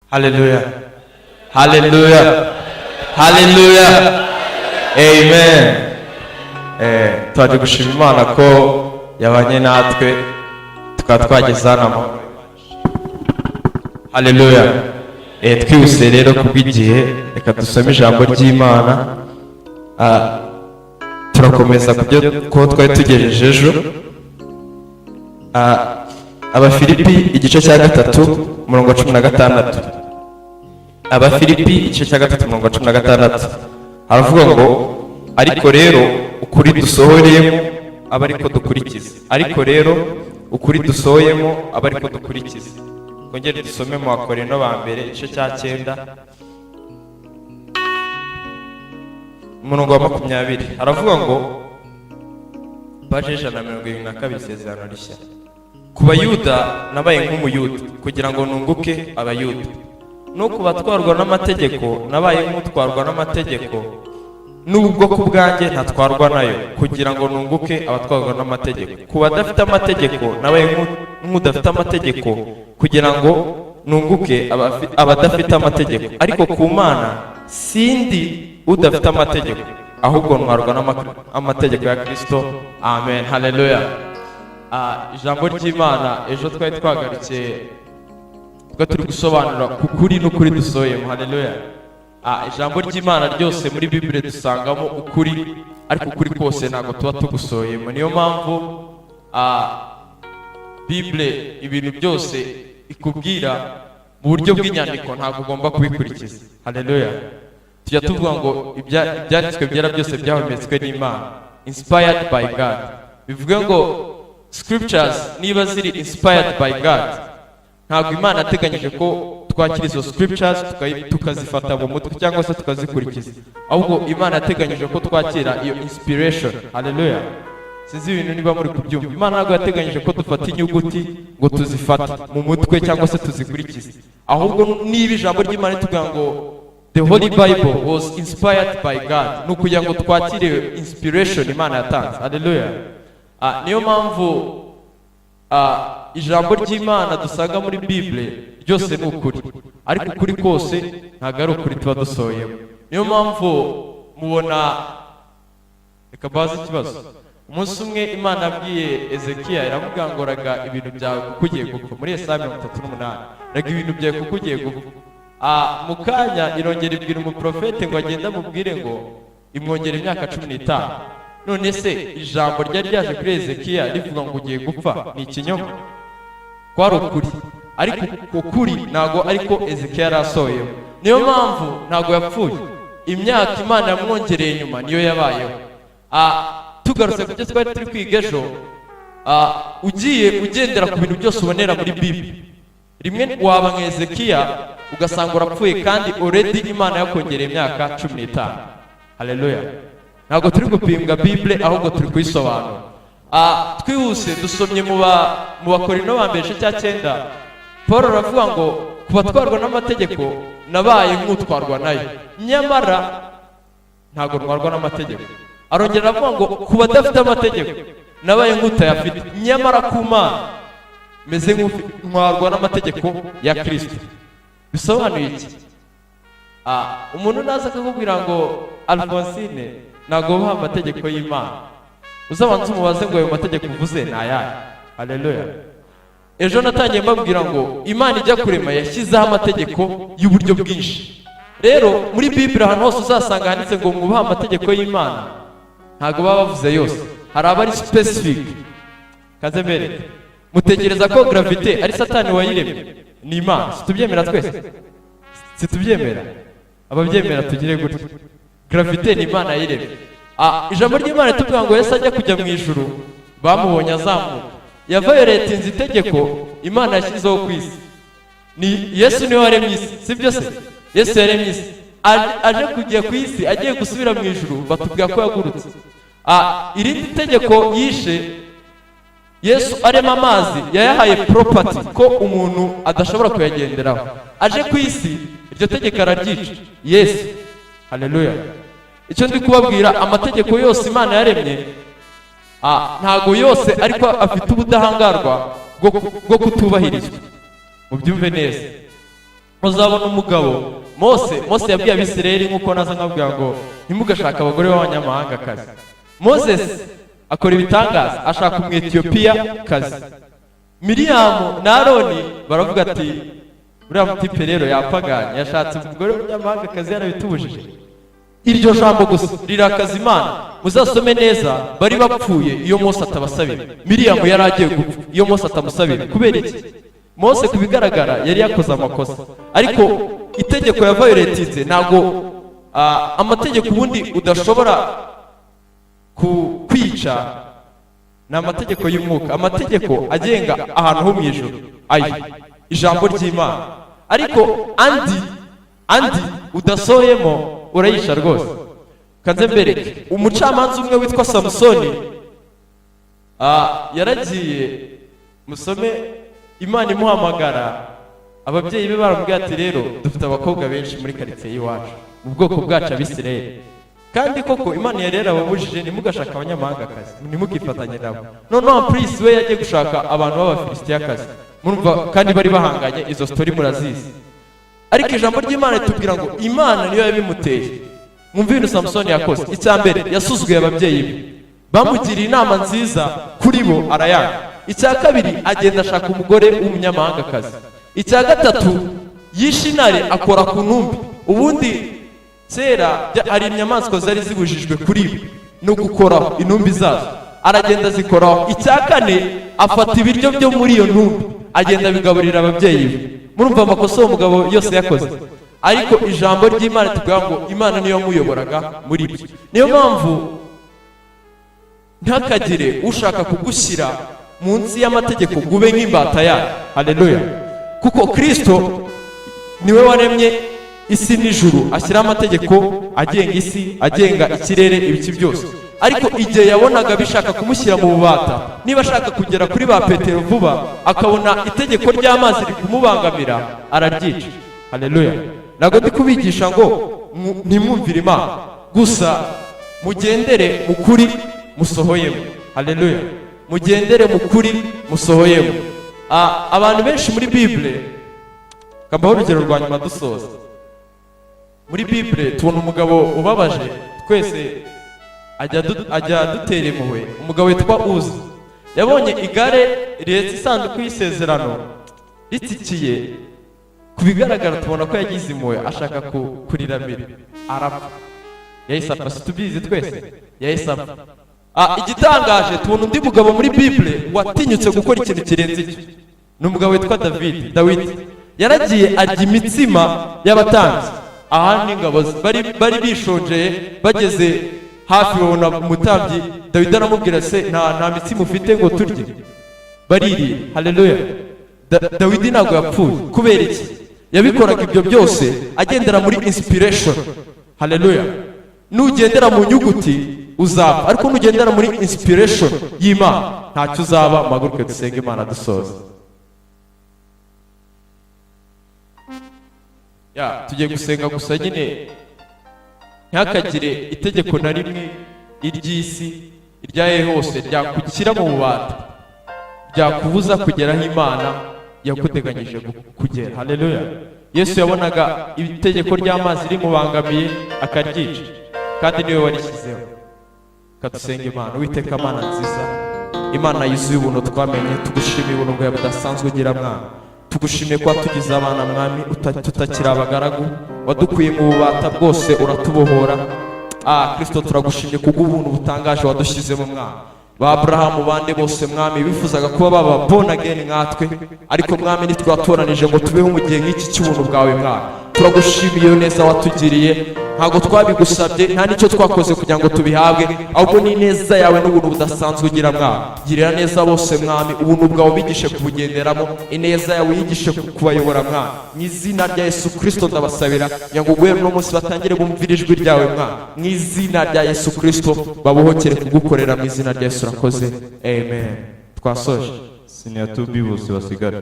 Haleluya, haleluya, haleluya, amen. Twaje gushima Imana ko yabanye natwe, tukaba twageze hano amahoro. Haleluya. Twihuse rero kubw'igihe, reka dusome ijambo ry'Imana. Turakomeza ku byo ko twari tugejeje ejo. Abafilipi igice cya 3, umurongo wa 16. Abafilipi igice cya 3, umurongo wa 16, haravuga ngo: "Ariko rero ukuri dusohoreyemo aba ariko dukurikiza." Ariko rero ukuri dusohoyemo aba ariko dukurikiza. Twongere dusome mu Bakorinto ba mbere igice cya 9, umurongo wa 20, haravuga ngo, paje 172, Isezerano Rishya: "Ku Bayuda nabaye nk'Umuyuda kugira ngo nunguke Abayuda, no ku batwarwa n'amategeko nabaye nk'utwarwa n'amategeko, nubwo ku bwanjye ntatwarwa nayo, kugira ngo nunguke abatwarwa n'amategeko. Ku badafite amategeko nabaye nk'udafite amategeko kugira ngo nunguke abadafite amategeko. Ariko ku Mana sindi udafite amategeko, ahubwo ntwarwa n'amategeko ya Kristo." Amen, haleluya. Ijambo ry'Imana, ejo twari twagarukiye, twari turi gusobanura ku kuri n'ukuri dusohoyemo. Haleluya. Ijambo ry'Imana ryose, muri Bibile dusangamo ukuri, ariko ukuri kose ntabwo tuba tugusohoyemo. Niyo mpamvu Bibile ibintu byose ikubwira mu buryo bw'inyandiko ntabwo ugomba kubikurikiza. Haleluya. Tujya tuvuga ngo ibyanditswe byera byose byahumetswe n'Imana, inspired by God. Bivuge ngo scriptures niba ziri inspired by God, ntabwo Imana yateganyije ko twakira izo scriptures tukazifata mu mutwe cyangwa se tukazikurikiza, ahubwo Imana yateganyije ko twakira iyo inspiration. Haleluya. Sinzi ibintu niba muri kubyumva. Imana ntabwo yateganyije ko dufata inyuguti ngo tuzifate mu mutwe cyangwa se tuzikurikize, ahubwo niba ijambo ry'Imana ritubwira ngo "The Holy Bible was inspired by God", ni ukugira ngo twakire inspiration Imana yatanze. Haleluya. Niyo mpamvu ijambo ry'Imana dusanga muri Bible ryose ni ukuri, ariko ukuri kose ntabwo ari ukuri tuba dusohoyemo. Niyo mpamvu mubona, reka mbaze ikibazo. Umunsi umwe Imana yabwiye Ezekiya, iramubwira ngo: "Raga ibintu byawe kuko ugiye gupfa." Muri Yesaya 38: "Raga ibintu byawe kuko ugiye gupfa." Mu kanya irongera ibwira umuprofete ngo agende amubwire ngo imwongera imyaka 15. None se ijambo ryari ryaje kuri Ezekiya rivuga ngo ugiye gupfa ni ikinyoma? Kwari ukuri, ariko uko kuri ntabwo ariko Ezekiya yari asohoyeho. Niyo mpamvu ntabwo yapfuye. Imyaka Imana yamwongereye nyuma niyo yabayeho. Tugarutse ku byo twari turi kwiga ejo, ugiye ugendera ku bintu byose ubonera muri Bibi, rimwe waba nka Ezekiya ugasanga urapfuye kandi already Imana yakongereye imyaka 15. Haleluya. Ntabwo turi gupimbwa Bible, ahubwo turi kuyisobanura. Twihuse, dusomye mu Bakorino ba mbere igice cya 9, Paul aravuga ngo: "Ku batwarwa n'amategeko nabaye nk'utwarwa nayo, nyamara ntabwo ntwarwa n'amategeko." Arongera aravuga ngo: "Ku badafite amategeko nabaye nk'utayafite, nyamara ku Mana meze ntwarwa n'amategeko ya Kristo." Bisobanuye iki? Umuntu naza akakubwira ngo: "Alphonsine, ntabwo wubaha amategeko y'Imana", uzabanza umubaze ngo: "Ayo mategeko uvuze ni ayahe?" Haleluya. Ejo natangiye mbabwira ngo Imana ijya kurema yashyizeho amategeko y'uburyo bwinshi. Rero muri Bibiri ahantu hose uzasanga handitse ngo mwubahe amategeko y'Imana, ntabwo baba bavuze yose, hari abari specific. Kaze mbereke. Mutekereza ko gravité ari Satani wayiremye? Ni Imana. Situbyemera twese? Situbyemera? Ababyemera tugire gutya. Gravité ni Imana yayiremye. Ijambo ry'Imana ritubwira ngo Yesu ajya kujya mu ijuru bamubonye azamuka, yavayoletinze itegeko Imana yashyizeho ku isi. Ni Yesu niwe waremye isi, sibyo se? Yesu yaremye isi, aje kujya ku isi, agiye gusubira mu ijuru batubwira ko yagurutse. Irindi tegeko yishe, Yesu arema amazi yayahaye property ko umuntu adashobora kuyagenderaho. Aje ku isi iryo tegeko araryica Yesu. Haleluya. Icyo ndi kubabwira, amategeko yose Imana yaremye, ntago yose ariko afite ubudahangarwa bwo kutubahirizwa. Mubyumve neza. Uzabona umugabo Mose yabwiye Abisirayeli, nk'uko naza nkabwira ngo ntimugashake abagore b'abanyamahangakazi. Moses akora ibitangaza, ashaka Umwetiyopiya kazi. Miriyamu na Aroni baravuga ati: "Uriya mutipe rero yapaganye, yashatse umugore w'umunyamahangakazi yarabitubujije." Iryo jambo gusa rirakaza Imana. Muzasome neza, bari bapfuye iyo Mose atabasabira. Miriyamu yari agiye gupfa iyo Mose atamusabira. Kubera iki? Mose ku bigaragara yari yakoze amakosa, ariko itegeko yaviolatinze ntabwo amategeko ubundi udashobora kwica ni amategeko y'umwuka, amategeko agenga ahantu ho mu ijuru, ayo ijambo ry'Imana. Ariko andi udasohoyemo urayisha rwose. Kanze mbereke umucamanza umwe witwa Samusoni. Yaragiye, musome, Imana imuhamagara, ababyeyi be baramubwiye ati: "Rero dufite abakobwa benshi muri karitsiye y'iwacu, mu bwoko bwacu Abisirayeli." Kandi koko Imana yari yarababujije: "Ntimugashake abanyamahangakazi, ntimukifatanye nabo." Noneho purisi we yagiye gushaka abantu b'Abafilisitiyakazi. Murumva kandi bari bahanganye, izo story murazizi. Ariko ijambo ry'Imana ritubwira ngo Imana niyo yabimuteye. Mwumve ibintu Samusoni yakoze. Icya mbere, yasuzuguye ababyeyi be bamugiriye inama nziza, kuri bo arayanga. Icya kabiri, agenda ashaka umugore w'umunyamahangakazi. Icya gatatu, yishe intare, akora ku ntumbi. Ubundi kera hari inyamaswa zari zibujijwe kuri bo no gukoraho intumbi zazo, aragenda azikoraho. Icya kane, afata ibiryo byo muri iyo ntumbi, agenda abigaburira ababyeyi be. Murumva amakosa uwo mugabo yose yakoze, ariko ijambo ry'Imana tuvuga ngo Imana niyo yamuyoboraga muri ibyo. Niyo mpamvu ntakagire ushaka kugushyira munsi y'amategeko ngo ube nk'imbata yayo. Haleluya! Kuko Kirisito niwe waremye isi n'ijuru, ashyiraho amategeko agenga isi, agenga ikirere, ibiki byose. Ariko igihe yabonaga bishaka kumushyira mu bubata, niba ashaka kugera kuri ba Petero vuba, akabona itegeko ry'amazi riri kumubangamira, araryica. Haleluya! Ntabwo ndi kubigisha ngo ntimwumvire Imana gusa, mugendere mu kuri musohoyemo. Haleluya! Mugendere mu kuri musohoyemo. Abantu benshi muri Bible, kambaho urugero rwa nyuma dusoza. Muri Bible tubona umugabo ubabaje twese, ajya adutera impuhwe, umugabo witwa Uza. Yabonye igare rihetse isanduku y'isezerano ritsikiye. Ku bigaragara tubona ko yagize impuhwe, ashaka kuriramira, arapfa. Yahise apfa, si tubizi twese? Yahise apfa. Igitangaje, tubona undi mugabo muri Bible watinyutse gukora ikintu kirenze icyo. Ni umugabo witwa David, Dawidi. Yaragiye arya imitsima y'abatambyi. Aha n'ingabo ze bari bishonjeye, bageze hafi babona umutambyi. Dawidi aramubwira: "Se nta mitsima ufite ngo turye?" Baririye. Haleluya! Dawidi ntabwo yapfuye. Kubera iki? Yabikoraga ibyo byose agendera muri inspiration. Haleluya! Nugendera mu nyuguti uzapfa, ariko nugendera muri inspiration y'Imana ntacyo uzaba. Muhaguruke dusenge Imana dusoza. Ya, tugiye gusenga gusa nyine. Ntihakagire itegeko na rimwe, iry'isi, iryahe hose, ryakugushyira mu bubata, ryakubuza kugera aho Imana yaguteganyije kugera. Haleluya! Yesu yabonaga itegeko ry'amazi rimubangamiye, akaryica, kandi niwe warishyizeho. Kadusenga Imana. Uwiteka Mana nziza, Imana yuzuye ubuntu twamenye, tugushimiye ubuntu bwawe budasanzwe ugira, Mwana. Tugushimiye kuba tugize abana, Mwami, tutakiri abagaragu. Wadukuye mu bubata bwose, uratubohora. Kristo, turagushimye kubw'ubuntu butangaje wadushyizemo, Mwana. Ba Aburahamu bande bose, Mwami, bifuzaga kuba baba born again nkatwe, ariko Mwami, ntitwatoranije ngo tubeho mu gihe nk'iki cy'ubuntu bwawe. Mwami, turagushimiye iyo neza watugiriye. Ntabwo twabigusabye, nta n'icyo twakoze kugira ngo tubihabwe, ahubwo ni ineza yawe n'ubuntu budasanzwe ugira. Mwami, girira neza bose, Mwami. Ubuntu bwawe ubigishe kubugenderamo, ineza yawe uyigishe kubayobora. Mwami, mu izina rya Yesu Kirisito ndabasabira kugira ngo guhera uno munsi batangire bumvire ijwi ryawe. Mwami, mu izina rya Yesu Kirisito babohokere kugukorera. Mu izina rya Yesu urakoze, amen. Twasoje. Senior 2B bose basigara.